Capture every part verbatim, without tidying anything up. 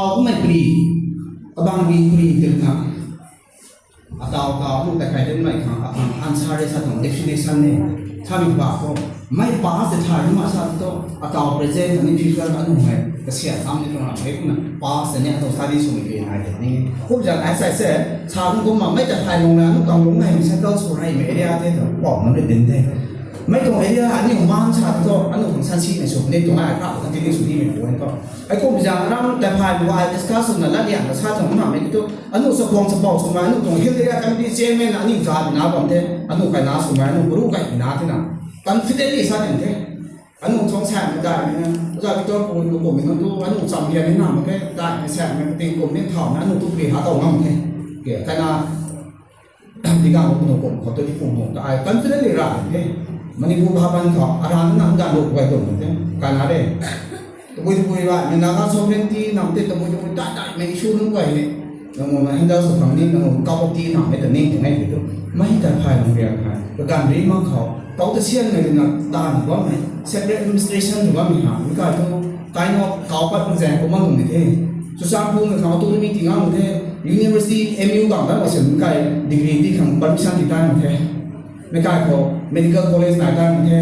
Tau kummei pri, abang mi pri tirna. Atau tau nu ta kai den mai khang, akhang answer e sa tuang definition ne. Sa mi ba ko, mei past the time ma sa tu, atau present ni future anu hei, kasian tam ni tuang ram hei kuna, past ne atau study sw mi ke nai de ni. Kum jan ai sai se, sa kum kum ma mei ta thai nung na, anu tang lung na, mi settle sw rai mi area te tu, pau na ri din de. Mei tuang area ani man sa tu, anu kum san si ni sw ni tuang ai kra, kan ti ni sw ni mi point ko. Ai kum jan ram ta thai ma ai discuss na la lian na sa tuang na mei tu, anu sa kuang sa pau sw ma, anu tuang hill area committee chairman na, ani za na bam the, anu kai na sw ma, anu guru kai na te na. Confidently sa ting the. Anu chong sa na dai ni na, za ki to pu nu kum ni tu, anu cham lian ni na ma ke, dai ni sa na ting kum ni thau na, anu tu pi ha tau ngam the. Ke, kai na, di gang kum nu kum khou tu di kum nu, ta ai confidently ra the. Manipur Bhavan khou, aran na nang dan lu kai tuang the. Kai na re. Tabui tabui ba, ni Naga sovereignty nam te tabui tabui tai tai mei issue nunc guay ni. Nang na handle sw khang ni, nang cup of tea nam mei ta ning ning mei tu. Mei ta phai nang riang hai. Kaganv ri mak khou. Tau ta sian mei na dan bam mei. Separate administration tu bam mei ha. Mi kai tu, kai no kau pat nang zang kum mang ni the. Churachandpur mei khang autonomy ti ngang the. University M U gang dan ma sian mi kai degree ti khang permission ti dan the. Mei kai khou medical college nai tan the,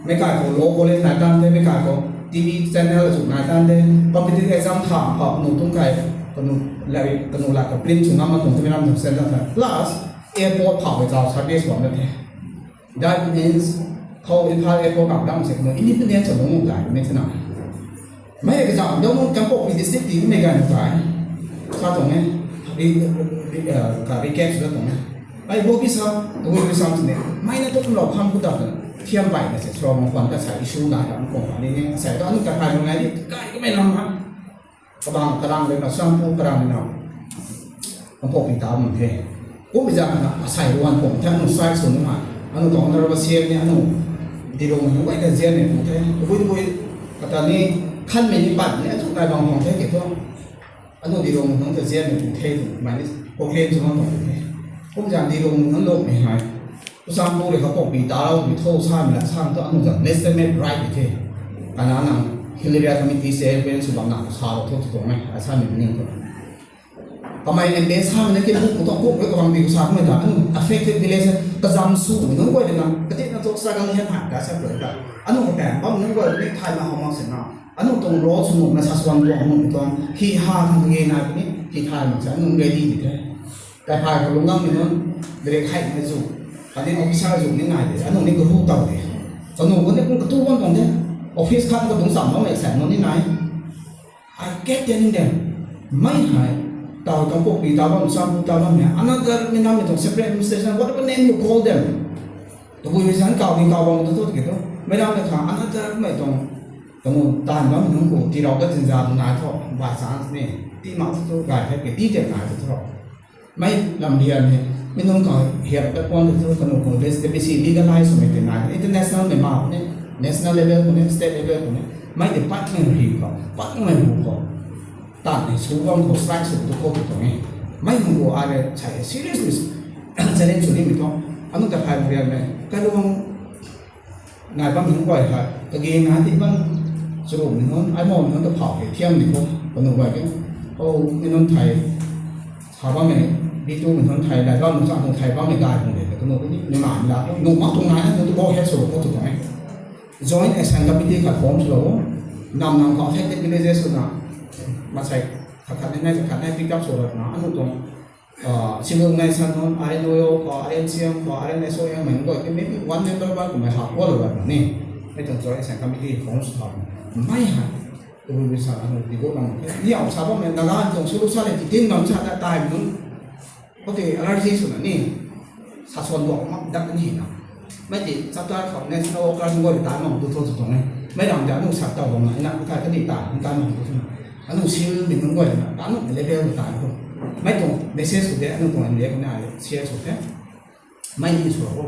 mei kai khou law college nai tan the, mei kai khou T V channel azu nai tan the, competitive exam tha khou nu tung kai, kanu lari, kanu la ka print sw ngam ma tuang the, mei ram tuang center the. Plus, airport phau hei zau service bam na the. That means, khou Imphal airport bam dam se kanu independence sw lung dai, mei thena. Mei kazauh dou nunc Kangpokpi district ti mei ganv kai. Sa tuang e, ri, ri, ri, uh, ka recap sw tuang e. Ai bo ki sa, tu ki sa sini. Mei na tu kum lou kham ku ta tu. Thiam bai na se, sro mong kwan ka sa issue na, ram kong kwan ni ni. Sa tu anu ta khai nung nai ni, kai ka mei lam ha. Kabang karang de na, Churachandpur karang de na. Kangpokpi ta mun the. Kum zan na, asai ruan kum the, anu sai sw nunc ha. Anu tuang honourable C M ni, anu dilung nunc guay ta zian ni pu the. Tabui tabui, kata ni, khan mei ni pat ni, azu nai bang bang the ke tu. Anu dilung nunc ta zian ni pu the, mei ni, complain sw bang bang the. Kum zan dilung nunc lou mei hai. Churachandpur le Kangpokpi ta lou, mi tho sa mi la sa tu, anu zan legitimate right ni the. Ana nang, Hill Area Committee chairman sw bam na, sa lou tho tu tuang mei, a sa mi ni tu. Kamei M P sa mei na ke buk, buk, buk, buk, kabang bi sa mei ta, anu affected village, kazam sw, nunc guay na, kati na tok sa gang hen ha, ka sa guay ta. Anu ka pang, bam nunc guay ni thai na hou mak se na. Anu tuang role sw nunc na sa swan tuang, nunc tuang, hi ha, thang ye na ni, hi thai mak se, anu ready ni the. Kai phai khou lunggang ni nunc, direct hai na zu, kani officer zu ni nai de, anu ni ka hu tau de. Kanu ko ni kung katu bam tuang de, office khat ka dung sam bam mei sa, nunc ni nai. I kept telling them, mei hai, tau Kangpokpi ta bam, Churachandpur ta bam hai, another mei nam mei tuang separate administration, whatever name you call them. Tabui mei zan kau ni kau bam tu tu ki tu. Mei nam mei kha, another mei tuang, kamu tan bam nunc khou, ti rau ka tin za tu nai tho, by chance ni. Ti mak tu tu, gay the, ke ti tiam nai tu tu. Mei lam lian he, mi nunc khou hiam tat puan tu tu, kanu khou this, the B C legalize mei te nai, international mei ma khou ni, national level khou ni, state level khou ni, mei te pat mei ri khou, pat mei hu khou, tan ni sw bam khou, strike sw tu khou tu tuang e. Mei nunc khou are chai seriously challenge sw ni mei tuang, anu ta phai mei rian mei, kai luang, nai bam nunc guay hei, kage nai ti bam, churumei nunc, ai mou nunc ta phau ke, thiam ni khou, kanu guay ke, o, mi nunc thai, sa bam mei, bi tu mi nunc thai, lai bam nunc sa nunc thai bam mei gay hung de, kanu ni, nunc nai la, nunc mak tuang nai, nunc tu bo het sw khou tu tuang e. Joint Action Committee khat form sw lou, nam nam khou affected villages sw na, masai, khat khat ni nai, khat khat nai pick up sw lou na, anu tuang, uh, civil organization nunc, R N O O khou, R N C M khou, R N S O M mei nunc guay, maybe one member ba kummei ha kualou lat ni. Mei tuang Joint Action Committee form sw tha. Mei ha. Tabui bi sa anu di bo nang. Ni au sa bam mei Naga tuang sulu sa le ti tin nam sa ta tai nunc. Khoutei allergy sw na ni. Sa swan duak mak dak ni na. Mei ti chapter khou national worker nunc guay ta mak tu thu tu tuang e. Mei ram ta anu sa tau bam na, ina kai kani ta, ta mak tu thu na. Anu seal ni nunc guay na, ta anu level ta tu. Mei tuang message khou de, anu tuang level na share sw the. Mei ni sw ho.